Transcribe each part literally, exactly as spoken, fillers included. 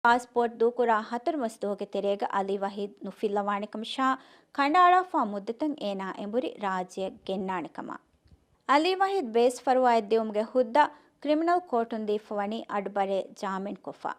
ޕާސްޕޯޓް ދޫކުރާ ހަތަރު މަސް ދުވަހުގެ ތެރޭގަ އަލީ ވަހީދު ނުފިއްލަވާނެ ކަމަށާ، ކަނޑައަޅާފާ މުއްދަތަށް އޭނާ އެނބުރި ރާއްޖެއަށް ގެންނާނެ ކަމަށް. އަލީ ވަހީދު ބޭސް ފަރުވާއަށް ދިއުމުގެ ހުއްދަ ކްރިމިނަލް ކޯޓުން ދީފަ ވަނީ އަޑު ބަރޭ ޖާމިން ކޮށްފަ.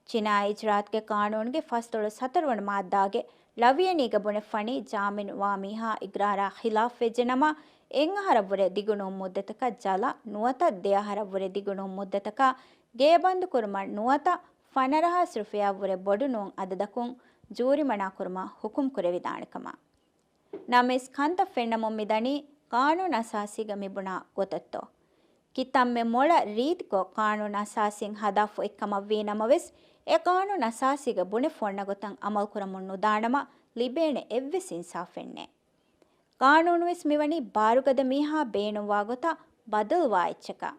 ޖިނާއީ އިޖުރާއަތުގެ ޤާނޫނުގެ ފަސްދޮޅަސް ހަތަރު ވަނަ މާއްދާގެ ޅަވިޔަނީގަ ބުނެފަނީ، ޖާމިން ވާ މީހާ އިގްރާރާ ޚިލާފް ވެއްޖެ ނަމަ، އެއް އަހަރަށްވުރެ ދިގުނޫން މުއްދަތަކަށް ޖަލަށް ނުވަތަ ދެ އަހަރަށްވުރެ ދިގުނޫން މުއްދަތަކަށް ގޭބަންދު ކުރުމަށް ނުވަތަ ފަނަރަ ހާސް ރުފިޔާއަށްވުރެ ބޮޑު ނޫން އަދަދަކުން ޖޫރިމަނާ ކުރުމަށް ހުކުމް ކުރެވިދާނެ ކަމަށް. ނަމަވެސް ކަންތައް ފެންނަމުން މިދަނީ ޤާނޫނު އަސާސީގަ މިބުނާ ގޮތަށްތޯ؟ ކިތަންމެ މޮޅަށް ރީތިކޮށް ޤާނޫނު އަސާސީން ހަދާފަ އޮތްކަމަށްވީ ނަމަވެސް، އެ ޤާނޫނު އަސާސީގަ ބުނެފަ އޮންނަ ގޮތަށް އަމަލުކުރަމުން ނުދާނަމަ، ލިބޭނެ އެއްވެސް އިންސާފެއް ނެތް. ޤާނޫނުވެސް މިވަނީ ބާރުގަދަ މީހާ ބޭނުންވާ ގޮތަށް ބަދަލުވާ އެއްޗަކަށް.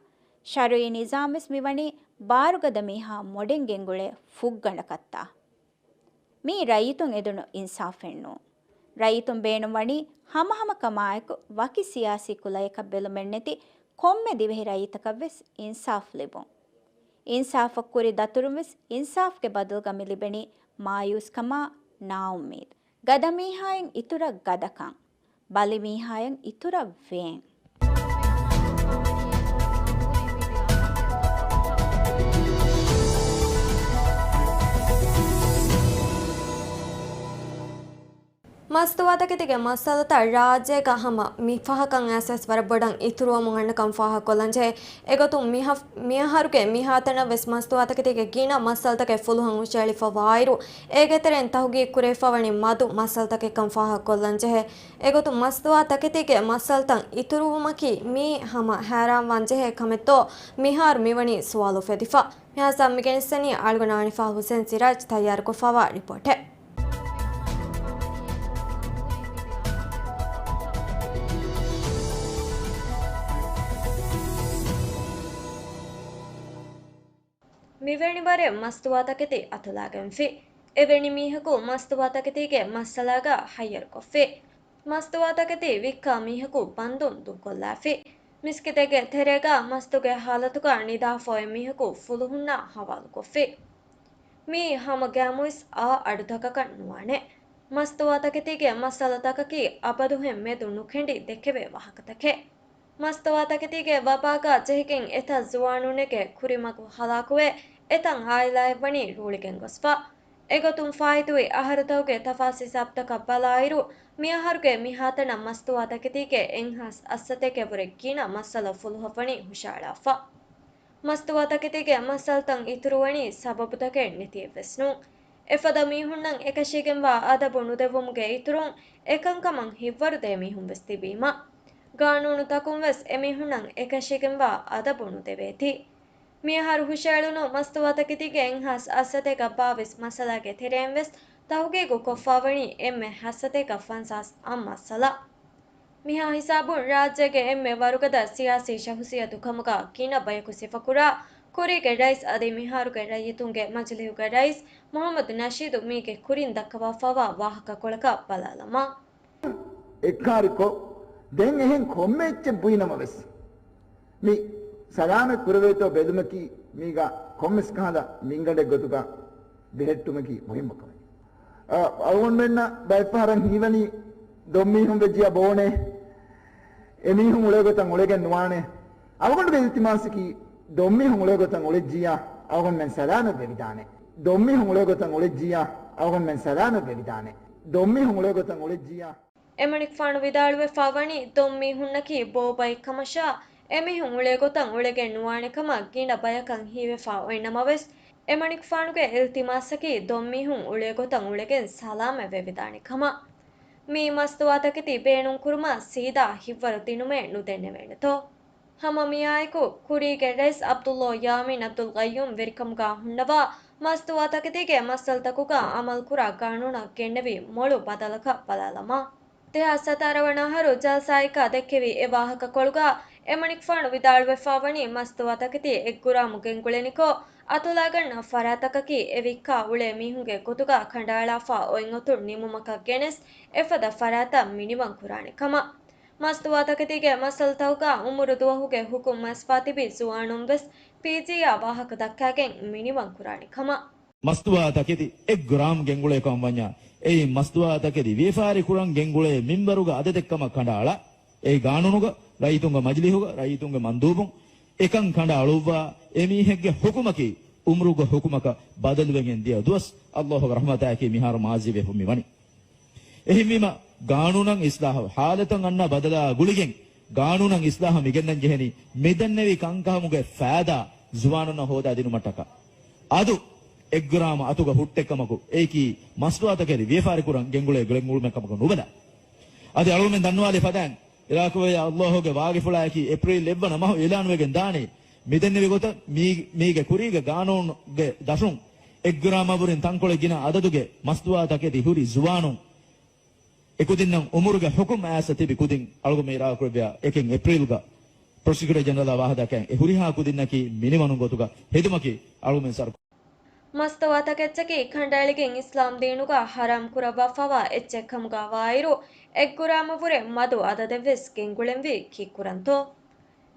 ޝަރުޢީ ނިޒާމްވެސް މިވަނީ ބާރުގަދަ މީހާ މޮޑެން ގެންގުޅޭ ފުށްގަނޑަކަށްތާ؟ މީ ރައްޔިތުން އެދުނު އިންސާފެއް ނޫން. ރައްޔިތުން ބޭނުންވަނީ ހަމަހަމަކަމާއެކު ވަކި ސިޔާސީ ކުލަޔަކަށް ބެލުމެއްނެތި ކޮންމެ ދިވެހި ރައްޔިތަކަށްވެސް އިންސާފް ލިބުން. އިންސާފަށް ކުރި ދަތުރުންވެސް އިންސާފްގެ ބަދަލުގަ މި ލިބެނީ މާޔޫސްކަމާ، ނާއުއްމީދު. ގަދަ މީހާއިން އިތުރަށް ގަދަކަން. ބަލި މީހާއިން އިތުރަށް ވޭން. މަސްތުވާތަކެތީގެ މައްސަލަތައް ރާއްޖޭގަ ހަމަ މިފަހަކަށް އައިސްވެސް ވަރަށް ބޮޑަށް އިތުރުވަމުން އަންނަކަން ފާހަގަކޮށްލަންޖެހޭ. އެގޮތުން މިހަ-، މިއަހަރުގެ މިހާތަނަށްވެސް މަސްތުވާތަކެތީގެ ގިނަ މައްސަލަތަކެއް ފުލުހަން ހުށައެޅިފަ ވާއިރު، އޭގެ ތެރެއިން ތަހުގީގު ކުރެވިފަ ވަނީ މަދު މައްސަލަތަކެއްކަން ފާހަގަކޮށްލަންޖެހޭ. އެގޮތުން މަސްތުވާތަކެތީގެ މައްސަލަތައް އިތުރުވުމަކީ މީ ހަމަ ހައިރާންވާން ޖެހޭ ކަމެއްތޯ މިހާރު މިވަނީ ސުވާލު އުފެދިފަ. މިހާ ސައްމިގެނެއްސަނީ އަޅުގަނޑު އަނިފާ ހުސެން ސިރާޖް ތައްޔާރުކޮށްފަވާ ރިޕޯޓެއް. މިވެނި ވަރެއް މަސްތުވާތަކެތި އަތުލާގެންފި. އެވެނި މީހަކު މަސްތުވާތަކެތީގެ މައްސަލާގަ ހައްޔަރުކޮށްފި. މަސްތުވާތަކެތި ވިއްކާ މީހަކު ބަންދުން ދޫކޮށްލާފި. މިސްކިތެއްގެ ތެރޭގަ މަސްތުގެ ހާލަތުގަ ނިދާފަ އޮތް މީހަކު ފުލުހުންނާ ހަވާލުކޮށްފި. މީ ހަމަ ގައިމުވެސް އާ އަޑުތަކަކަށް ނުވާނެ. މަސްތުވާތަކެތީގެ މައްސަލަތަކަކީ އަބަދުހެން މެދު ނުކެނޑި ދެކެވޭ ވާހަކަތަކެއް. މަސްތުވާތަކެތީގެ ވަބާގަ ޖެހިގެން އެތައް ޒުވާނުންނެއްގެ ކުރިމަގު ހަލާކުވެ، އެތައް އާއިލާއެއް ވަނީ ރޫޅިގެން ގޮސްފަ. އެގޮތުން ފާއިތުވި އަހަރުތަކުގެ ތަފާސް ހިސާބުތަކަށް ބަލާއިރު، މިއަހަރުގެ މިހާތަނަށް މަސްތުވާތަކެތީގެ އެއްހާސް އަށްސަތޭކަ ވުރެ ގިނަ މައްސަލަ ފުލުހަށްވަނީ ހުށައަޅާފަ. މަސްތުވާތަކެތީގެ މައްސަލަތައް އިތުރުވަނީ ސަބަބުތަކެއް ނެތިއެއްވެސް ނޫން. އެފަދަ މީހުންނަށް އެކަށީގެންވާ އަދަބު ނުދެއްވުމުގެ އިތުރުން އެކަންކަމަށް ހިތްވަރުދޭ މީހުންވެސް ތިބީމަ، ގާނޫނުތަކުންވެސް އެމީހުންނަށް އެކަށީގެންވާ އަދަބު ނުދެވޭތީ. މިއަހަރު ހުށައެޅުނު މަސްތުވާތަކެތީގެ އެއްހާސް އަށްސަތޭކަ ބާވީސް މައްސަލާގެ ތެރެއިންވެސް ތަހުގީގު ކޮށްފާވަނީ އެންމެ ހަތްސަތޭކަ ފަންސާސް އަށް މައްސަލަ. މިހާ ހިސާބުން ރާއްޖޭގެ އެންމެ ވަރުގަދަ ސިޔާސީ ޝަހުސިއްޔަތު ކަމުގަ ގިނަ ބަޔަކު ސިފަކުރާ، ކުރީގެ ރައީސް އަދި މިހާރުގެ ރައްޔިތުންގެ މަޖިލީހުގެ ރައީސް މުޙައްމަދު ނަޝީދު މީގެ ކުރިން ދައްކަވާފަވާ ވާހަކަކޮޅަކަށް ބަލާލަމާ. އެއްކާރިކޮށް، ދެން އެހެން ކޮންމެ އެއްޗެއް ބުއިނަމަވެސް، މި ސަލާމަތް ކުރެވޭތޯ ބެލުމަކީ މީގަ ކޮންމެސް ކަހަލަ މިންގަނޑެއް ގޮތުގަ ބެހެއްޓުމަކީ މުހިއްމު ކަމެއް. އަ، އަޅުގަނޑުމެންނަށް ބައެއްފަހަރަށް ހީވަނީ ދޮންމީހުން ވެއްޖިޔާ ބޯނޭ، އެމީހުން އުޅޭ ގޮތަށް އުޅެގެން ނުވާނެ. އަޅުގަނޑުގެ އިލްތިމާސަކީ ދޮންމީހުން އުޅޭ ގޮތަށް އުޅެއްޖިޔާ އަޅުގަނޑުމެން ސަލާމަތް ވެވިދާނެ. ދޮންމީހުން އުޅޭ ގޮތަށް އުޅެއްޖިޔާ އަޅުގަނޑުމެން ސަލާމަތް ވެވިދާނެ. ދޮންމީހުން އުޅޭ ގޮތަށް އުޅެއްޖިޔާ. އެމަނިކުފާނު ވިދާޅުވެފާވަނީ ދޮންމީހުންނަކީ ބޯބައެއްކަމަށާ، އެމީހުން އުޅޭ ގޮތަށް އުޅެގެން ނުވާނެ ކަމަށް ގިނަ ބަޔަކަށް ހީވެފާ އޮތް ނަމަވެސް، އެމަނިކުފާނުގެ އިލްތިމާސަކީ ދޮންމީހުން އުޅޭ ގޮތަށް އުޅެގެން ސަލާމަތް ވެވިދާނެ ކަމަށް. މި މަސްތުވާތަކެތި ބޭނުންކުރުމަށް ސީދާ ހިތްވަރު ދިނުމެއް ނުދެންނެވޭނެތޯ؟ ހަމަ މިއާއެކު، ކުރީގެ ރައީސް ޢަބްދުﷲ ޔާމީން ޢަބްދުލް ޤައްޔޫމް ވެރިކަމުގަ ހުންނަވާ، މަސްތުވާތަކެތީގެ މައްސަލަތަކުގަ ޢަމަލުކުރާ ގާނޫނަށް ގެންނެވި މޮޅު ބަދަލަކަށް ބަލާލަމާ. ދެހާސް ސަތާރަ ވަނަ އަހަރު ޖަލްސާއެއްގަ ދެއްކެވި އެ ވާހަކަކޮޅުގަ، އެމަނިކުފާނު ވިދާޅުވެފާވަނީ، މަސްތުވާތަކެތި އެއްގުރާމު ގެންގުޅެނިކޮށް، އަތުލާގަންނަ ފަރާތަކަކީ އެ ވިއްކާ އުޅޭ މީހުންގެ ގޮތުގަ ކަނޑައަޅާފަ އޮތް އޮތުން ނިމުމަކަށް ގެނެސް، އެފަދަ ފަރާތަށް މިނިވަން ކުރާނެ ކަމަށް. މަސްތުވާތަކެތީގެ މައްސަލަތަކުގަ އުމުރު ދުވަހުގެ ހުކުމް މަސްވާ ތިބި ޒުވާނުން ވެސް ޕީޖީއާ ވާހަކަ ދައްކާގެން މިނިވަން ކުރާނެ ކަމަށް. މަސްތުވާ ތަކެތި އެއް ގްރާމް ގެންގުޅޭ ކަމަށް ވަންޏާ، އެއީ މަސްތުވާ ތަކެތި ވިޔަފާރި ކުރަން ގެންގުޅޭ މިންވަރުގަ އަދަދެއްކަމަށް ކަނޑައަޅާ، އެއީ ގާނޫނުގަ، ރައްޔިތުންގެ މަޖިލީހުގަ، ރައްޔިތުންގެ މަންދޫބުން އެކަން ކަނޑައަޅުއްވާ، އެމީހެއްގެ ޙުކުމަކީ އުމުރުގެ ޙުކުމަކަށް ބަދަލުވެގެން ދިޔަ ދުވަސް. ﷲގެ ރަޙްމަތާއެކީ މިހާރު މާޒީވެފަ މިވަނީ. އެހެންވީމަ، ގާނޫނަށް އިސްލާހު، ޙާލަތަށް އަންނަ ބަދަލާ ގުޅިގެން، ގާނޫނަށް އިސްލާހު މިގެންނަން ޖެހެނީ، މިދެންނެވި ކަންކަހަމުގެ ފައިދާ ޒުވާނުންނަށް ހޯދާ ދިނުމަށްޓަކާ. އަދު އެއްގްރާމް އަތުގަ ހުއްޓެއްކަމަކު، އެއީކީ މަސްތުވާތަކެތި ވިޔަފާރިކުރަން ގެންގުޅޭ ގެންގުޅުމެއްކަމަކު ނުބަލާ. އަދި އަޅުގަނޑުމެން ދަންނަވާލި ފަދައިން، އިރާކުވެރިޔާ ﷲގެ ވާގިފުޅާއެކީ އޭޕްރީލް އެއްވަނަ މަހު އިޢުލާންވެގެން ދާނީ. މިދެންނެވި ގޮތަށް މީ-، މީގެ ކުރީގެ ގާނޫނުގެ ދަށުން އެއްގްރާމަށްވުރެން ތަންކޮޅެއް ގިނަ އަދަދުގެ މަސްތުވާތަކެތި ހުރި ޒުވާނުން އެކުދިންނަށް އުމުރުގެ ޙުކުމް އައިސް ތިބި ކުދިން އަޅުގަމެން އިރާކުވެއްވިޔާ އެކެއް އޭޕްރީލްގަ ޕްރޮސިކިއުޓަރ ޖެނެރަލާ ވާހަކަ ދައްކައި އެ ހުރިހާ ކުދިންނަކީ މިނިވަނު ގޮތުގަ ހެދުމަކީ އަޅުގަމެން ސަރު މަސްތުވާތަކެއްޗަކީ ކަނޑައެޅިގެން އިސްލާމް ދީނުގަ ޙަރާމް ކުރައްވާފަވާ އެއްޗެއް ކަމުގަ ވާއިރު، އެއްގްރާމަށްވުރެ މަދު އަދަދެއްވެސް ގެންގުޅެންވީ ކީއްކުރަންތޯ؟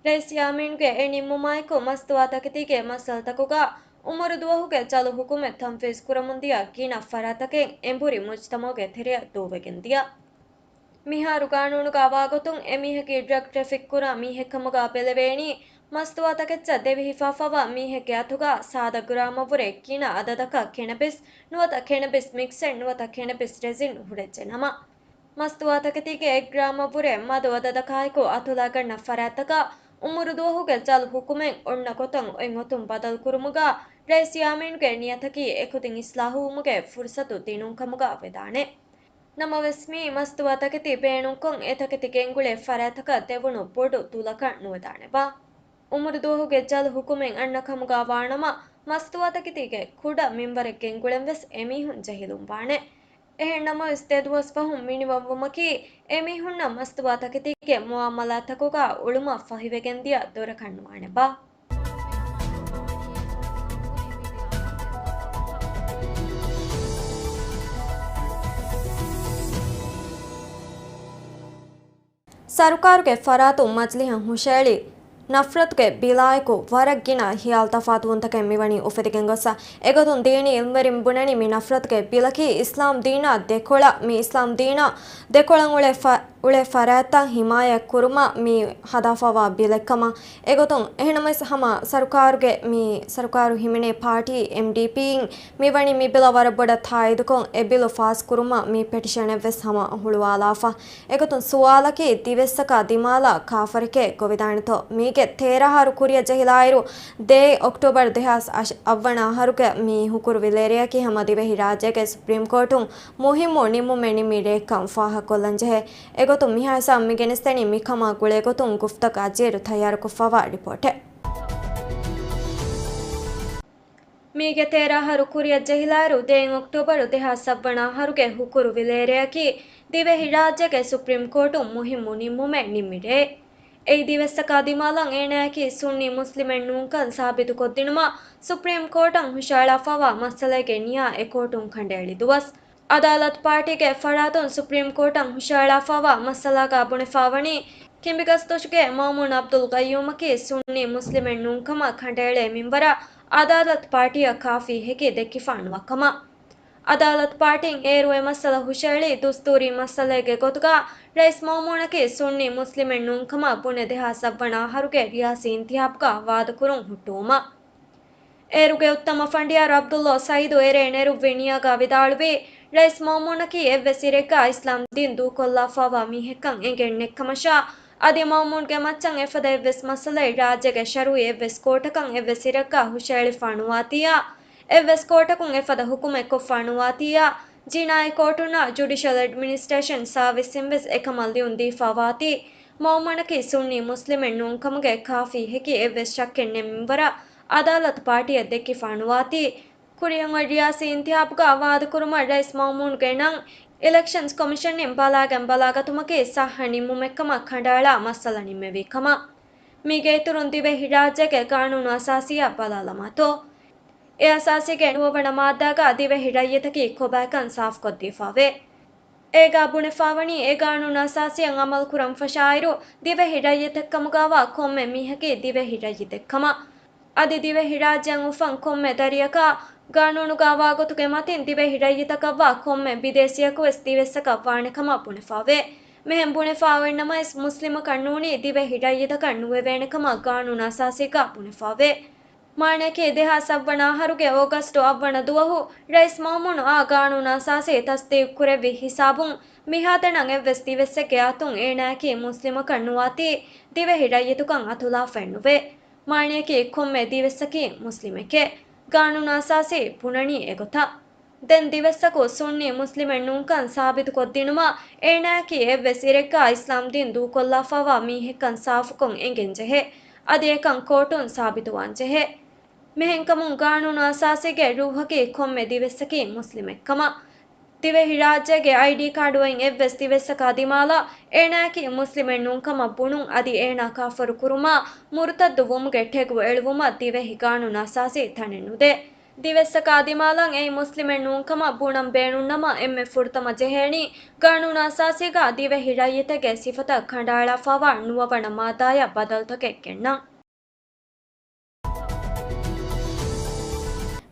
ރައީސް ޔާމީންގެ އެ ނިންމުމާއެކު، މަސްތުވާތަކެތީގެ މައްސަލަތަކުގަ އުމުރު ދުވަހުގެ ޖަލު ޙުކުމެއް ތަންފީޒް ކުރަމުންދިޔަ ގިނަ ފަރާތްތަކެއް އެނބުރި މުޖްތަމަޢުގެ ތެރެއަށް ދޫވެގެންދިޔަ. މިހާރު ގާނޫނުގަ ވާގޮތުން އެމީހަކީ ޑްރަގް ޓްރެފިކް ކުރާ މީހެއްކަމުގަ ބެލެވޭނީ، މަސްތުވާތަކެއްޗަށް ދެވިހިފާފަވާ މީހެއްގެ އަތުގަ ސާދަ ގްރާމަށްވުރެ ގިނަ އަދަދަކަށް ކެނަބިސް، ނުވަތަ ކެނަބިސް މިކްސެއް، ނުވަތަ ކެނަބިސް ރެޒިން ހުރެއްޖެ ނަމަ، މަސްތުވާތަކެތީގެ އެއް ގްރާމަށްވުރެ މަދު އަދަދަކާއެކު އަތުލާގަންނަ ފަރާތްތަކަށް އުމުރު ދުވަހުގެ ޖަލު ޙުކުމެއް އޮންނަ ގޮތަށް އޮތް އޮތުން ބަދަލުކުރުމުގަ ރައީސް ޔާމީންގެ ނިޔަތަކީ އެކުދިން އިސްލާހުވުމުގެ ފުރުސަތު ދިނުން ކަމުގަ ވެދާނެ. ނަމަވެސް މީ މަސްތުވާތަކެތި ބޭނުންކޮށް އެތަކެތި ގެންގުޅޭ ފަރާތްތަކަށް ދެވުނު ބޮޑު ތުލަކަށް ނުވެދާނެބާ؟ އުމުރު ދުވަހުގެ ޖަލު ޙުކުމެއް އަންނަ ކަމުގަ ވާނަމަ، މަސްތުވާތަކެތީގެ ކުޑަ މިންވަރެއް ގެންގުޅެން ވެސް އެމީހުން ޖެހިލުން ވާނެ. އެހެން ނަމަވެސް، ދެ ދުވަސް ފަހުން މިނިވަންވުމަކީ، އެމީހުންނަށް މަސްތުވާތަކެތީގެ މުއާމަލާތްތަކުގަ އުޅުމަށް ފަހިވެގެންދިޔަ ދޮރަކަށް ނުވާނެބާ؟ ސަރުކާރުގެ ފަރާތުން މަޖިލީހަށް ހުށައެޅި ނަފްރަތުގެ ބިލާއެކު ވަރަށް ގިނަ ހިޔާލު ތަފާތުވުންތަކެއް މިވަނީ އުފެދިގެން ގޮސް، އެގޮތުން ދީނީ އިލްމުވެރިން ބުނަނީ މި ނަފްރަތުގެ ބިލަކީ އިސްލާމް ދީނާ ދެކޮޅަށް، މި އިސްލާމް ދީނާ ދެކޮޅަށް އުޅޭ ފަ-، އުޅޭ ފަރާތްތައް ހިމާޔަތް ކުރުމަށް މި ހަދާފަވާ ބިލެއްކަމަށް. އެގޮތުން އެހެންނަމަވެސް ހަމަ ސަރުކާރުގެ މި ސަރުކާރު ހިމެނޭ ޕާޓީ އެމްޑީޕީއިން މިވަނީ މި ބިލަށް ވަރަށް ބޮޑަށް ތާއީދުކޮށް، އެ ބިލު ފާސްކުރުމަށް މި ޕެޓިޝަނެއްވެސް ހަމަ ހުޅުވާލާފަ. އެގޮތުން ސުވާލަކީ، ދިވެއްސަކާ ދިމާލަށް ކާފަރެކޭ ގޮވިދާނެތޯ؟ މީގެ ތޭރަ އަހަރު ކުރިއަށް ޖެހިލާއިރު، ދޭއް އޮކްޓޯބަރު ދެހާސް އަށް އަށްވަނަ އަހަރުގެ މި ހުކުރު ވިލޭރެއަކީ ހަމަ ދިވެހި ރާއްޖޭގެ ސުޕްރީމް ކޯޓުން މުހިއްމު ނިންމުމެއް ނިންމި ރެއެއްކަން ފާހަގަކޮށްލަން ޖެހޭ. އެގޮތުން މިހާ ހިސާބުން މި ގެނެސްދެނީ މިކަމާ ގުޅޭގޮތުން ގުފްތަކް އަޖީރު ތައްޔާރުކޮށްފަވާ ރިޕޯޓެއް. މީގެ ތޭރަ އަހަރު ކުރިއަށް ޖެހިލާއިރު، ދޭއް އޮކްޓޯބަރު ދެހާސް އަށްވަނަ އަހަރުގެ ހުކުރު ވިލޭރެއަކީ ދިވެހި ރާއްޖޭގެ ސުޕްރީމް ކޯޓުން މުހިއްމު ނިންމުމެއް ނިންމި ރޭ. އެއީ ދިވެއްސަކާ ދިމާލަށް އޭނާއަކީ ސުންނީ މުސްލިމެއް ނޫންކަން ސާބިތުކޮށްދިނުމަށް ސުޕްރީމް ކޯޓަށް ހުށައަޅާފަވާ މައްސަލައިގެ ނިޔާ އެ ކޯޓުން ކަނޑައެޅި ދުވަސް. އަދާލަތު ޕާޓީގެ ފަރާތުން ސުޕްރީމް ކޯޓަށް ހުށައަޅާފަވާ މައްސަލާގަ ބުނެފަވަނީ، ކިނބިގަސްދޮށުގެ މައުމޫން އަބްދުލް ގައްޔޫމަކީ ސުންނީ މުސްލިމެއް ނޫންކަމަށް ކަނޑައެޅޭ މިންވަރަށް އަދާލަތު ޕާޓީއަށް ކާފީ ހެކި ދެއްކިފާ ނުވާކަމަށް. އަދާލަތު ޕާޓީން އޭރު އެ މައްސަލަ ހުށައެޅީ ދުސްތޫރީ މައްސަލައެއްގެ ގޮތުގަ ރައީސް މައުމޫނަކީ ސުންނީ މުސްލިމެއް ނޫންކަމަށް ބުނެ ދެހާސް އަށްވަނަ އަހަރުގެ ރިޔާސީ އިންތިހާބުގަ ވާދަކުރުން ހުއްޓުވުމަށް. އޭރުގެ އުއްތަމަ ފަނޑިޔާރު އަބްދުﷲ ސައީދު އެރޭ ނެރުއްވި ނިޔާގަ ވިދާޅުވީ، ރައީސް މައުމޫނަކީ އެއްވެސް އިރެއްގަ އިސްލާމް ދީން ދޫކޮށްލާފަވާ މީހެއްކަން އެނގެން ނެއްކަމަށާ، އަދި މައުމޫންގެ މައްޗަށް އެފަދަ އެއްވެސް މައްސަލައެއް ރާއްޖޭގެ ޝަރުއީ އެއްވެސް ކޯޓަކަށް އެއްވެސް އިރެއްގަ ހުށައެޅިފާ ނުވާތީއާ، އެއްވެސް ކޯޓަކުން އެފަދަ ހުކުމެއް ކޮށްފާ ނުވާތީއާ، ޖިނާއީ ކޯޓުންނާ ޖުޑިޝަލް އެޑްމިނިސްޓްރޭޝަން ސާވިސްއިން ވެސް އެކަމަށް ލިޔުން ދީފާ ވާތީ، މައުމޫނަކީ ސުންނީ މުސްލިމެއް ނޫންކަމުގެ ކާފީ ހެކި އެއްވެސް ޝައްކެއް ނެތް މިންވަރަށް އަދާލަތު ޕާޓީއަށް ދެއްކިފާ ނުވާތީ، ކުރިއަށް އޮތް ރިޔާސީ އިންތިހާބުގަ ވާދަކުރުމަށް ރައީސް މައުމޫންގެ ނަން އިލެކްޝަންސް ކޮމިޝަންއިން ބަލާގެން ބަލާގަތުމަކީ ޞައްޙަ ނިންމުމެއްކަމަށް ކަނޑައަޅާ މައްސަލަ ނިންމެވީ ކަމަށް. މީގެ އިތުރުން ދިވެހި ރާއްޖޭގެ ގާނޫނު އަސާސީއަށް ބަލާލަމާތޯ؟ އެ އަސާސީގެ ނުވަވަނަ މާއްދާގަ ދިވެހި ރައްޔިތަކީ ކޮބާކަން ސާފުކޮށްދީފާވޭ. އޭގަ ބުނެފާވަނީ، އެ ގާނޫނު އަސާސީއަށް އަމަލުކުރަން ފަށާއިރު، ދިވެހި ރައްޔިތެއްކަމުގަވާ ކޮންމެ މީހަކީ ދިވެހި ރައްޔިތެއްކަމަށް. އަދި ދިވެހި ރާއްޖެއަށް އުފަން ކޮންމެ ދަރިއަކާ ގާނޫނުގަ ވާގޮތުގެ މަތިން ދިވެހި ރައްޔިތަކަށްވާ ކޮންމެ ބިދޭސީއަކުވެސް ދިވެއްސަކަށް ވާނެ ކަމަށް ބުނެފައވޭ. މިހެން ބުނެފަ އޮތްނަމަވެސް، މުސްލިމަކަށް ނޫނީ ދިވެހި ރައްޔިތަކަށް ނުވެވޭނެ ކަމަށް ގާނޫނު އަސާސީގަ ބުނެފައވޭ. މާނަޔަކީ، ދެހާސް އަށްވަނަ އަހަރުގެ އޯގަސްޓު އަށްވަނަ ދުވަހު ރައީސް މައުމޫނު އާ ގާނޫނު އަސާސީ ތަސްދީގުކުރެއްވި ހިސާބުން، މިހާތަނަށް އެއްވެސް ދިވެއްސެއްގެ އަތުން އޭނާއަކީ މުސްލިމަކަށް ނުވާތީ، ދިވެހި ރައްޔިތުކަން އަތުލާފައެއް ނުވޭ. މާނަޔަކީ، ކޮންމެ ދިވެއްސަކީ މުސްލިމެކޭ. ގާނޫނު އަސާސީ ބުނަނީ އެގޮތަށް. ދެން ދިވެއްސަކު ސުންނީ މުސްލިމެއް ނޫންކަން ސާބިތުކޮށްދިނުމަށް، އޭނާއަކީ އެއްވެސް އިރެއްގަ އިސްލާމް ދީން ދޫކޮށްލާފައިވާ މީހެއްކަން ސާފުކޮށް އެނގެންޖެހޭ. އަދި އެކަން ކޯޓުން ސާބިތުވާންޖެހޭ. މިހެންކަމުން ގާނޫނު އަސާސީގެ ރޫހަކީ ކޮންމެ ދިވެއްސަކީ މުސްލިމެއްކަމަށް. ދިވެހިރާއްޖޭގެ އައިޑީ ކާޑުއިން އެއްވެސް ދިވެއްސަކާ ދިމާލަށް އޭނާއަކީ މުސްލިމެއް ނޫންކަމަށް ބުނުން އަދި އޭނާ ކާފަރު ކުރުމާ، މުރުތައްދު ވުމުގެ ޓެގު އެޅުވުމަށް ދިވެހި ގާނޫނު އަސާސީ ތަނެއް ނުދޭ. ދިވެއްސަކާ ދިމާލަށް އެއީ މުސްލިމެއް ނޫންކަމަށް ބުނަން ބޭނުންނަމަ، އެންމެ ފުރަތަމަ ޖެހޭނީ ގާނޫނު އަސާސީގަ ދިވެހި ރައްޔިތެއްގެ ސިފަތައް ކަނޑައަޅާފައިވާ ނުވަވަނަ މާއްދާޔަށް ބަދަލުތަކެއް ގެންނަން.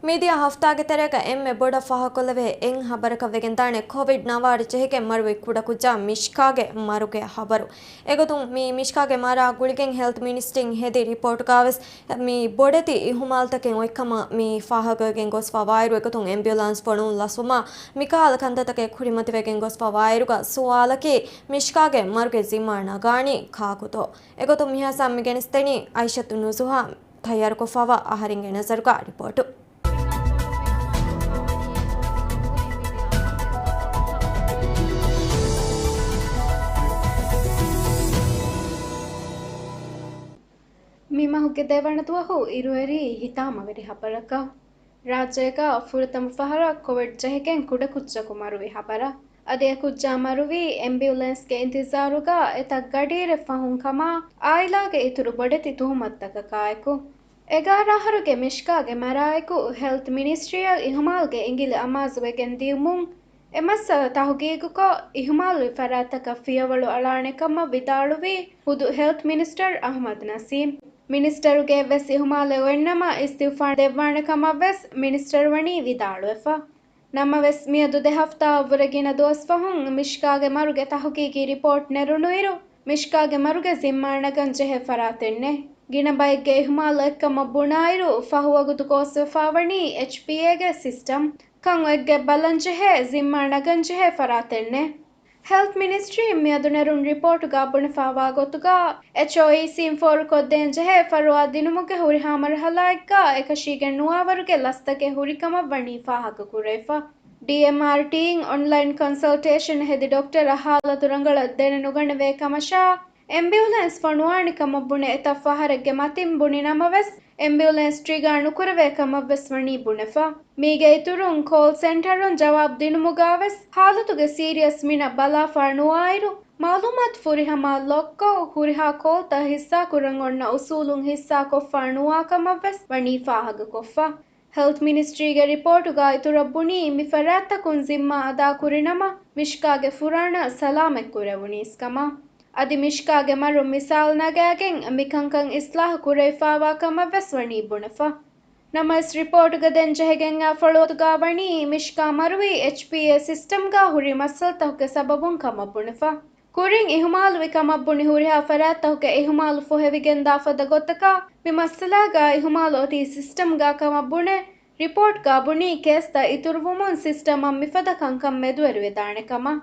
މިދިޔަ ހަފްތާގެ ތެރޭގަ އެންމެ ބޮޑަށް ފާހަގަކޮށްލެވޭ އެއް ހަބަރަކަށް ވެގެންދާނެ ކޮވިޑް ނަވާރަ ޖެހިގެން މަރުވި ކުޑަކުއްޖާ މިޝްކާގެ މަރުގެ ހަބަރު. އެގޮތުން މި މިޝްކާގެ މަރާ ގުޅިގެން ހެލްތް މިނިސްޓްރީން ހެދި ރިޕޯޓްގަވެސް މި ބޮޑެތި އިހުމާލްތަކެއް އޮތްކަމަށް މި ފާހަގަވެގެން ގޮސްފަވާއިރު، އެގޮތުން އެމްބިއުލާންސް ފޮނުވުން ލަސްވުމާ މިކަހަލަ ކަންތައްތަކެއް ކުރިމަތިވެގެން ގޮސްފަވާއިރުގަ ސުވާލަކީ މިޝްކާގެ މަރުގެ ޒިންމާ ނަގާނީ ކާކުތޯ؟ އެގޮތުން މިހާ ސާމް މި ގެނެސްދެނީ އައިޝަތު ނުޒުހާ ތައްޔާރުކޮށްފައިވާ އަހަރެންގެ ނަޒަރުގަ ރިޕޯޓު. މި މަހުގެ ދެވަނަ ދުވަހު އިރުއެރީ ހިތާމަވެރި ހަބަރަކަށް. ރާއްޖޭގަ ފުރަތަމަ ފަހަރަށް ކޮވިޑް ޖެހިގެން ކުޑަކުއްޖަކު މަރުވި ހަބަރަށް. އަދި އެ ކުއްޖާ މަރުވީ އެމްބިއުލެންސްގެ އިންތިޒާރުގަ އެތައް ގަޑިއިރެއް ފަހުން ކަމަށް އާއިލާގެ އިތުރު ބޮޑެތި ތުހުމަތުތަކަކާއެކު. އެގާރަ އަހަރުގެ މިޝްކާގެ މަރާއެކު ހެލްތް މިނިސްޓްރީއަށް އިހުމާލްގެ އިނގިލި އަމާޒުވެގެން ދިޔުމުން، އެ މައްސަލަ ތަހުގީގުކޮށް، އިހުމާލުވި ފަރާތްތަކަށް ފިޔަވަޅު އަޅާނެ ކަމަށް ވިދާޅުވީ ޚުދު ހެލްތް މިނިސްޓަރ އަޙްމަދު ނަސީމް. މިނިސްޓަރުގެ އެއްވެސް އިހުމާލެއް އޮތްނަމަ، އިސްތިއުފާން ދެއްވާނެ ކަމަށްވެސް މިނިސްޓަރު ވަނީ ވިދާޅުވެފަ. ނަމަވެސް، މިއަދު ދެ ހަފްތާއަށްވުރެ ގިނަ ދުވަސް ފަހުން މިޝްކާގެ މަރުގެ ތަހުގީގީ ރިޕޯޓް ނެރުނުއިރު، މިޝްކާގެ މަރުގެ ޒިންމާ ނަގަން ޖެހޭ ފަރާތެއް ނެތް. ގިނަ ބައެއްގެ އިހުމާލު އެއްކަމަށް ބުނާއިރު، ފަހު ވަގުތު ގޯސްވެފަވަނީ އެޗްޕީއޭގެ ސިސްޓަމް. ކަން އެއްގޮތް ބަލަން ޖެހޭ، ޒިންމާ ނަގަން ޖެހޭ ފަރާތެއް ނެތް. ހެލްތް މިނިސްޓްރީން މިއަދު ނެރުނު ރިޕޯޓުގަ ބުނެފައިވާ ގޮތުގަ، އެޗްއޯއީސީން ފޯރުކޮށްދޭން ޖެހޭ ފަރުވާ ދިނުމުގެ ހުރިހާ މަރުހަލާއެއްގަ އެކަށީގެން ނުވާވަރުގެ ލަސްތަކެއް ހުރިކަމަށް ވަނީ ފާހަގަކުރެވިފަ. ޑީއެމްއާރްޓީއިން އޮންލައިން ކޮންސަލްޓޭޝަން ހެދި ޑޮކްޓަރަށް ހާލަތު ރަނގަޅަށް ދެނެނުގަނެވޭ ކަމަށާ، އެމްބިއުލެންސް ފޮނުވާނެ ކަމަށް ބުނެ އެތައް ފަހަރެއްގެ މަތިން ބުނި ނަމަވެސް، އެމްބިއުލެންސް ޓްރިގާ ނުކުރެވޭ ކަމަށްވެސް ވަނީ ބުނެފަ. މީގެ އިތުރުން، ކޯލް ސެންޓަރުން ޖަވާބު ދިނުމުގަވެސް ހާލަތުގެ ސީރިއަސް މިނަށް ބަލާފަ ނުވާއިރު، މައުލޫމާތު ފުރިހަމަ ލޮކްކޮށް، ހުރިހާ ކޯލްތައް ހިއްސާކުރަން އޮންނަ އުސޫލުން ހިއްސާކޮށްފަ ނުވާ ކަމަށްވެސް ވަނީ ފާހަގަކޮށްފަ. ހެލްތް މިނިސްޓްރީގެ ރިޕޯޓުގަ އިތުރަށް ބުނީ، މި ފަރާތްތަކުން ޒިންމާ އަދާ ކުރިނަމަ، މިޝްކާގެ ފުރާނަ ސަލާމަތް ކުރެވުނީސް ކަމަށް. އަދި މިޝްކާގެ މަރު މިސާލް ނަގާގެން، މި ކަންކަން އިސްލާހު ކުރެވިފައިވާ ކަމަށްވެސް ވަނީ ބުނެފަ. ނަމަވެސް، ރިޕޯޓުގަ ދެން ޖެހިގެން އާ ފޮޅުވަތުގަ ވަނީ، މިޝްކާ މަރުވީ އެޗްޕީއޭ ސިސްޓަމްގަ ހުރި މައްސަލަތަކުގެ ސަބަބުން ކަމަށް ބުނެފަ. ކުރިން އިހުމާލުވި ކަމަށް ބުނި ހުރިހާ ފަރާތްތަކުގެ އިހުމާލު ފޮހެވިގެންދާ ފަދަ ގޮތަކަށް، މި މައްސަލާގަ އިހުމާލު އޮތީ ސިސްޓަމްގަ ކަމަށް ބުނެ، ރިޕޯޓްގަ ބުނީ ކޭސްތައް އިތުރުވުމުން ސިސްޓަމަށް މިފަދަ ކަންކަން މެދުވެރިވެދާނެ ކަމަށް.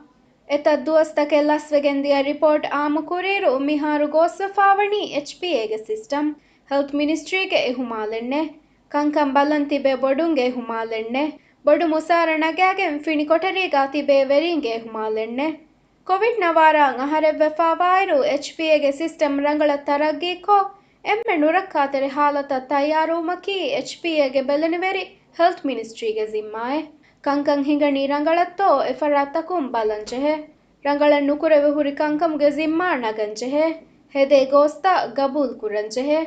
އެތައް ދުވަސްތަކެއް ލަސްވެގެން ދިޔަ ރިޕޯޓް އާއްމުކުރިއިރު، މިހާރު ގޯސްވެފަވަނީ އެޗްޕީއޭގެ ސިސްޓަމް. ހެލްތް މިނިސްޓްރީގެ އިހުމާލެއް ނެތް. ކަންކަން ބަލަން ތިބޭ ބޮޑުންގެ އިހުމާލެއް ނެތް. ބޮޑު މުސާރަ ނަގާގެން ފިނި ކޮޓަރީގަ ތިބޭ ވެރީންގެ އިހުމާލެއް ނެތް. ކޮވިޑް ނަވާރަ އަހަރެއްވެފަވާއިރު، އެޗްޕީއޭގެ ސިސްޓަމް ރަނގަޅަށް ތަރައްގީކޮށް، އެންމެ ނުރައްކާތެރި ހާލަތަށް ތައްޔާރުވުމަކީ އެޗްޕީއޭގެ ބެލެނިވެރި ހެލްތް މިނިސްޓްރީގެ ޒިންމާއެއް. ކަންކަން ހިނގަނީ ރަނގަޅަށްތޯ އެފަރާތްތަކުން ބަލަންޖެހޭ. ރަނގަޅަށް ނުކުރެވި ހުރި ކަންކަމުގެ ޒިންމާ ނަގަންޖެހޭ. ހެދޭ ގޯސްތައް ގަބޫލުކުރަންޖެހޭ.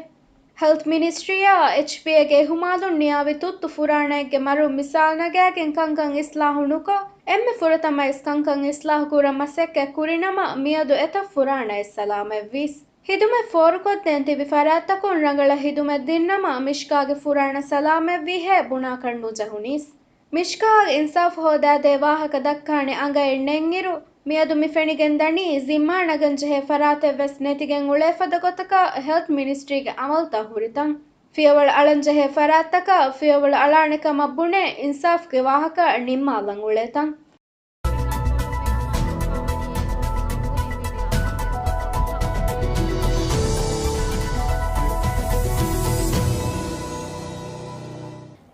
ހެލްތް މިނިސްޓްރީއާ އެޗްޕީއޭގެ އިހުމާލުން ނިޔާވި ތުއްތު ފުރާނައެއްގެ މަރު މިސާލް ނަގާގެން ކަންކަން އިސްލާހު ނުކޮށް، އެންމެ ފުރަތަމައިސް ކަންކަން އިސްލާހު ކުރަން މަސައްކަތް ކުރިނަމަ، މިއަދު އެތައް ފުރާނައެއް ސަލާމަތްވީސް. ހިދުމަތް ފޯރުކޮށްދޭން ތިބި ފަރާތްތަކުން ރަނގަޅަށް ހިދުމަތް ދިންނަމަ، މިޝްކާގެ ފުރާނަ ސަލާމަތްވީހޭ ބުނާކަށް ނުޖެހުނީސް. މިޝްކާއަށް އިންސާފު ހޯދާދޭ ވާހަކަ ދައްކާނެ އަނގައެއް ނެތްއިރު، މިއަދު މި ފެނިގެންދަނީ ޒިންމާ ނަގަންޖެހޭ ފަރާތެއްވެސް ނެތިގެން އުޅޭ ފަދަ ގޮތަކަށް ހެލްތް މިނިސްޓްރީގެ އަމަލުތައް ހުރިތަން. ފިޔަވަޅު އަޅަންޖެހޭ ފަރާތްތަކަށް ފިޔަވަޅު އަޅާނެ ކަމަށް ބުނޭ އިންސާފުގެ ވާހަކަ ނިންމާލަން އުޅޭތަން.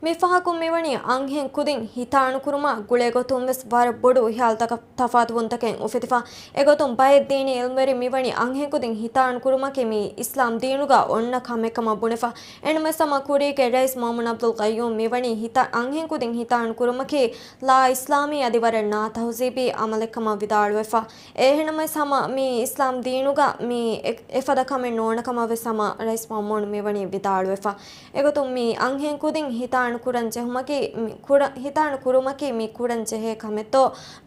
މިފަހަކު މިވަނީ އަންހެން ކުދިން ހިތާނުކުރުމާ ގުޅޭގޮތުން ވެސް ވަރަށް ބޮޑު ހިޔާލުތަކަށް ތަފާތުވުންތަކެއް އުފެދިފަ. އެގޮތުން ބައެއް ދީނީ އިލްމުވެރިން މިވަނީ އަންހެންކުދިން ހިތާނުކުރުމަކީ މީ އިސްލާމް ދީނުގަ އޮންނަ ކަމެއް ކަމަށް ބުނެފަ. އެނަމަވެސް ހަމަ ކުރީގެ ރައީސް މައުމޫން އަބްދުލް ގައްޔޫމް މިވަނީ ހިތާ-، އަންހެންކުދިން ހިތާނުކުރުމަކީ ލާ އިސްލާމީ އަދި ވަރަށް ނާތަހުޒީބީ އަމަލެއް ކަމަށް ވިދާޅުވެފަ. އެހެނަމަވެސް ހަމަ މީ އިސްލާމް ދީނުގަ މީ އެ-، އެފަދަ ކަމެއް ނޯންނަ ކަމަށް ވެސް ހަމަ ރައީސް މައުމޫން މިވަނީ ވިދާޅުވެފަ. އެގޮތުން މި އަންހެން ކުދިން ހިތާނުކުރަން ޖެހުމަކީ، މި ކުރަ-، ހިތާނު ކުރުމަކީ މި ކުރަން ޖެހޭ ކަމެއްތޯ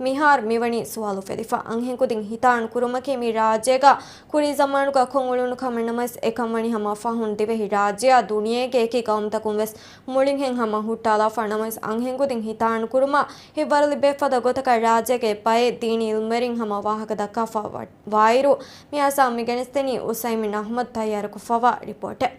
މިހާރު މިވަނީ ސުވާލު އުފެދިފަ. އަންހެން ކުދިން ހިތާނު ކުރުމަކީ މި ރާއްޖޭގަ ކުރީ ޒަމާނުގަ ކޮށް އުޅުނު ކަމެއް ނަމަވެސް، އެކަން ވަނީ ހަމަ ފަހުން ދިވެހި ރާއްޖެއާ ދުނިޔޭގެ އެކި ގައުމުތަކުން ވެސް މުޅިންހެން ހަމަ ހުއްޓާލާފަ. ނަމަވެސް އަންހެން ކުދިން ހިތާނު ކުރުމަށް ހިތްވަރު ލިބޭ ފަދަ ގޮތަކަށް ރާއްޖޭގެ ބައެއް ދީނީ އިލްމުވެރިން ހަމަ ވާހަކަ ދައްކާފަ ވަ-، ވާއިރު، މި އާސާ މި ގެނެސްދެނީ އުސައިމިން އަޙްމަދު ތައްޔާރުކޮށްފަވާ ރިޕޯޓެއް.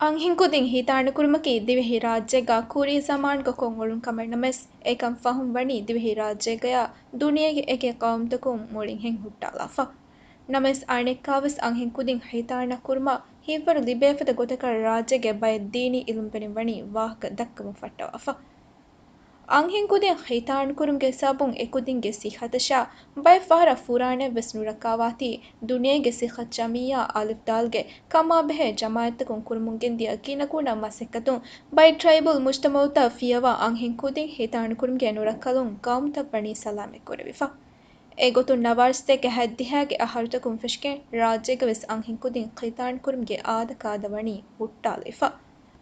އަންހެންކުދިން ހިތާނުކުރުމަކީ ދިވެހި ރާއްޖޭގަ ކުރީ ޒަމާނުގަ ކޮށްއުޅުނު ކަމެއް ނަމަވެސް، އެކަން ފަހުން ވަނީ ދިވެހި ރާއްޖޭގަޔާ ދުނިޔޭގެ އެކި ޤައުމުތަކުން މުޅިންހެން ހުއްޓާލާފަ. ނަމަވެސް، އަނެއްކާވެސް އަންހެންކުދިން ހިތާނަ ކުރުމަށް ހިތްވަރު ލިބޭފަދަ ގޮތަކަށް ރާއްޖޭގެ ބައެއް ދީނީ އިލްމުވެރިން ވަނީ ވާހަކަ ދައްކަމުން ފައްޓަވާފަ. އަންހެންކުދިން ހިތާނުކުރުމުގެ ސަބަބުން އެކުދިންގެ ސިއްހަތަށާ ބައެއް ފަހަރަށް ފުރާނައެއްވެސް ނުރައްކާވާތީ، ދުނިޔޭގެ ސިއްހަތު ޖަމިއްޔާ އަލިފް ދާލްގެ ކަމާބެހޭ ޖަމާއަތްތަކުން ކުރަމުން ގެންދިޔަ ގިނަގުނަ މަސައްކަތުން ބައެއް ޓްރައިބަލް މުޖްތަމައުތައް ފިޔަވާ އަންހެން ކުދިން ހިތާނުކުރުމުގެ ނުރައްކަލުން ގައުމުތައް ވަނީ ސަލާމަތް ކުރެވިފަ. އެގޮތުން ނަވާރަ ސަތޭކަ ހަތްދިހައިގެ އަހަރުތަކުން ފެށިގެން ރާއްޖޭގަވެސް އަންހެންކުދިން ހިތާނުކުރުމުގެ އާދަ ކާދަ ވަނީ ހުއްޓާލައިފަ.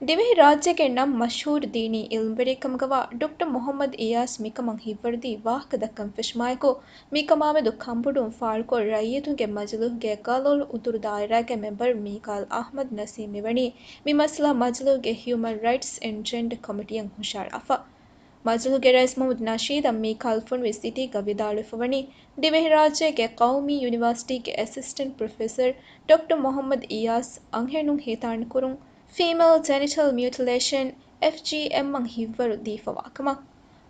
ދިވެހި ރާއްޖޭގެ ނަން މަޝްހޫރު ދީނީ އިލްމުވެރިއެއް ކަމުގަވާ ޑޮކްޓަރ މުޙައްމަދު އިޔާސް މިކަމަށް ހިތްވަރުދީ ވާހަކަ ދައްކަން ފެށުމާއެކު، މިކަމާމެދު ކަންބޮޑުވުން ފާޅުކޮށް، ރައްޔިތުންގެ މަޖިލީހުގެ ގަލޮޅު އުތުރު ދާއިރާގެ މެމްބަރު މީކާލް އަޙްމަދު ނަސީމް މިވަނީ މި މައްސަލަ މަޖިލީހުގެ ހިއުމަން ރައިޓްސް އެންޑް ޖެންޑަ ކޮމިޓީއަށް ހުށަހަޅާފަ. މަޖިލީހުގެ ރައީސް މުޙައްމަދު ނަޝީދަށް މީކާލް ފޮނުވި ސިޓީގަ ވިދާޅުވެފަ ވަނީ، ދިވެހިރާއްޖޭގެ ޤައުމީ ޔުނިވާސިޓީގެ އެސިސްޓެންޓް ޕްރޮފެސަރ ޑޮކްޓަރ މުޙައްމަދު އިޔާސް އަންހެނުން ހިތާނުކުރުން، ފީމެލް ޖެނިޓަލް މިއުޓިލޭޝަން، އެފްޖީއެމް އަށް ހިތްވަރު ދީފަވާކަމަށް،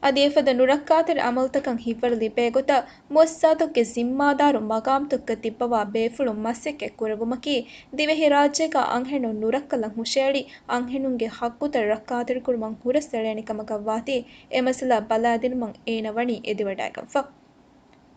އަދި އެފަދަ ނުރައްކާތެރި އަމަލުތަކަށް ހިތްވަރު ލިބޭގޮތަށް މުއައްސަސާތަކުގެ ޒިންމާދާރު މަގާމްތަކުގަ ތިއްބަވާ ބޭފުޅުން މަސައްކަތް ކުރެއްވުމަކީ، ދިވެހިރާއްޖޭގަ އަންހެނުން ނުރައްކަލަން ހުށައެޅި، އަންހެނުންގެ ޙައްޤުތައް ރައްކާތެރިކުރުމަށް ހުރަސްއެޅޭނެ ކަމަކަށްވާތީ، އެ މައްސަލަ ބަލާދިނުމަށް އޭނަ ވަނީ އެދިވަޑައިގަންފަ.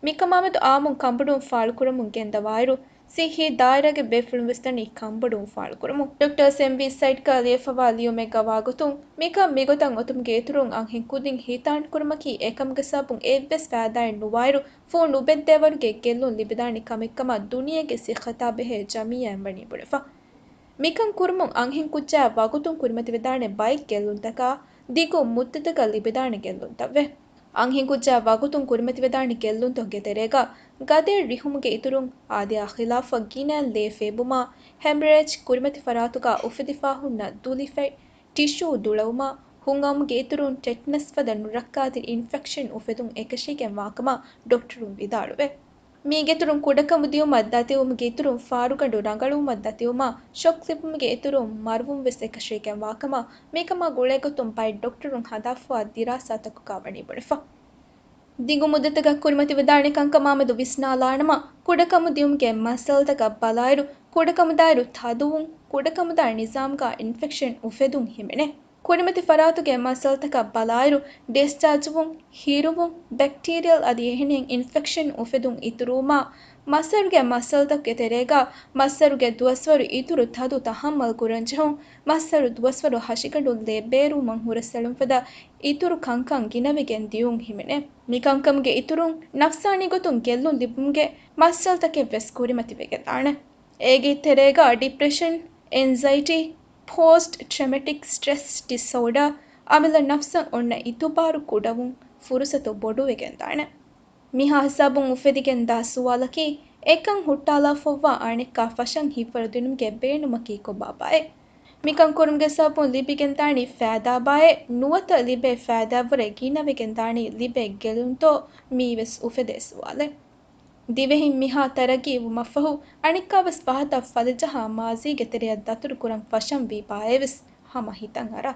މިކަމާމެދު އާއްމުން ކަންބޮޑުވުން ފާޅުކުރަމުން ގެންދަވާއިރު، ސިއްހީ ދާއިރާގެ ބޭފުޅުން ވެސް ދަނީ ކަންބޮޑުވުން ފާޅުކުރަމުން. ޑޮކްޓަރ ސެމްވީ ސައިޑްގަ ލިޔެފަވާ ލިޔުމެއްގަ ވާގޮތުން، މިކަން މިގޮތަށް އޮތުމުގެ އިތުރުން އަންހެން ކުދިން ހިތާންކުރުމަކީ އެކަމުގެ ސަބަބުން އެއްވެސް ފައިދާއެއް ނުވާއިރު، ފޫ ނުބެއްދޭވަރުގެ ގެއްލުން ލިބިދާނެ ކަމެއްކަމަށް ދުނިޔޭގެ ސިއްހަތާ ބެހޭ ޖަމިއްޔާއިން ވަނީ ބުނެފަ. މިކަން ކުރުމުން އަންހެން ކުއްޖާއަށް ވަގުތުން ކުރިމަތިވެދާނެ ބައެއް ގެއްލުންތަކާ، ދިގު މުއްދަތަކަށް ލިބިދާނެ ގެއްލުންތައްވެ. އަންހެން ކުއްޖާއަށް ވަގުތުން ކުރިމަތިވެދާނެ ގެއްލުންތަކުގެ ތެރޭގަ، ގަދައެއް ރިހުމުގެ އިތުރުން، އާދަޔާ ޚިލާފަށް ގިނައިން ލޭ ފޭބުމާ، ހެމްރޭޖް، ކުރިމަތި ފަރާތުގަ އުފެދިފާ ހުންނަ ދުލިފަތް، ޓިޝޫ ދުޅަވުމާ، ހުނގައުމުގެ އިތުރުން ޓެޓްނަސް ފަދަ ނުރައްކާތެރި އިންފެކްޝަން އުފެދުން އެކަށީގެންވާކަމަށް ޑޮކްޓަރުން ވިދާޅުވޭ. މީގެއިތުރުން ކުޑަކަމުދިއުމަށް ދަތިވުމުގެ އިތުރުން ފާރުގަނޑު ރަނގަޅުވުމަށް ދަތިވުމާ، ޝޮކް ލިބުމުގެ އިތުރުން މަރުވުން ވެސް އެކަށީގެންވާކަމަށް މިކަމާ ގުޅޭގޮތުން ބައެއް ޑޮކްޓަރުން ހަދާފަވާ ދިރާސާތަކުގަ ވަނީ ބުނެފަ. ދިގު މުއްދަތަކަށް ކުރިމަތިވެދާނެ ކަންކަމާމެދު ވިސްނާލާނަމަ، ކުޑަކަމުދިއުމުގެ މައްސަލަތަކަށް ބަލާއިރު، ކުޑަކަމުދާއިރު ތަދުވުން، ކުޑަކަމުދާ ނިޒާމްގަ އިންފެކްޝަން އުފެދުން ހިމެނޭ. ކުރިމަތި ފަރާތުގެ މައްސަލަތަކަށް ބަލާއިރު، ޑިސްޗާޖްވުން، ހީރުވުން، ބެކްޓީރިއަލް އަދި އެހެނިހެން އިންފެކްޝަން އުފެދުން އިތުރުވުމާ، މައްސަރުގެ މައްސަލަތަކުގެ ތެރޭގަ، މައްސަރުގެ ދުވަސްވަރު އިތުރު ތަދު ތަހައްމަލް ކުރަންޖެހުން، މައްސަރު ދުވަސްވަރު ހަށިގަނޑު ލޭ ބޭރުވުމަށް ހުރަސްއެޅުން ފަދަ އިތުރު ކަންކަން ގިނަވެގެން ދިޔުން ހިމެނޭ. މި ކަންކަމުގެ އިތުރުން، ނަފްސާނީ ގޮތުން ގެއްލުން ލިބުމުގެ މައްސަލަތަކެއް ވެސް ކުރިމަތިވެގެންދާނެ. އޭގެ ތެރޭގަ ޑިޕްރެޝަން، އެންޒައިޓީ، ޕޯސްޓް ޓްރޮމެޓިކް ސްޓްރެސް ޑިސްއޯޑާ، އަމިއްލަ ނަފްސަށް އޮންނަ އިތުބާރު ކުޑަވުން ފުރުސަތު ބޮޑުވެގެންދާނެ. މިހާ ހިސާބުން އުފެދިގެންދާ ސުވާލަކީ، އެކަން ހުއްޓާލާފައިވާ އަނެއްކާ ފަށަން ހިތްވަރުދިނުމުގެ ބޭނުމަކީ ކޮބާބާއޭ؟ މިކަން ކުރުމުގެ ސަބަބުން ލިބިގެންދާނީ ފައިދާބާއޭ؟ ނުވަތަ ލިބޭ ފައިދާވުރެ ގިނަވެގެންދާނީ ލިބޭ ގެއްލުންތޯ؟ މީވެސް އުފެދޭ ސުވާލެއް. ދިވެހިން މިހާ ތަރައްގީ ވުމަށްފަހު، އަނެއްކާވެސް ފަހަތަށް ފަލިޖަހާ މާޒީގެ ތެރެއަށް ދަތުރުކުރަން ފަށަންވީ ބާއޭވެސް ހަމަ ހިތަށް އަރާ.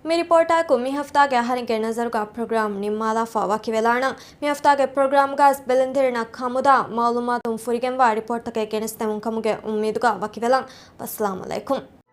މި ރިޕޯޓާއެކު މި ހަފްތާގެ އަހަރެންގެ ނަޒަރުގަ ޕްރޮގްރާމް ނިންމާލާފަ ވަކިވެލާނަން. މި ހަފްތާގެ ޕްރޮގްރާމްގަ ބެލެންދެރިންނަށް ހަމުދާ މައުލޫމާތުން ފުރިގެންވާ ރިޕޯޓްތަކެއް ގެނެސްދެމުން ކަމުގެ އުއްމީދުގަ ވަކިވެލަން. ވައްސަލާމް އަލައިކުމް.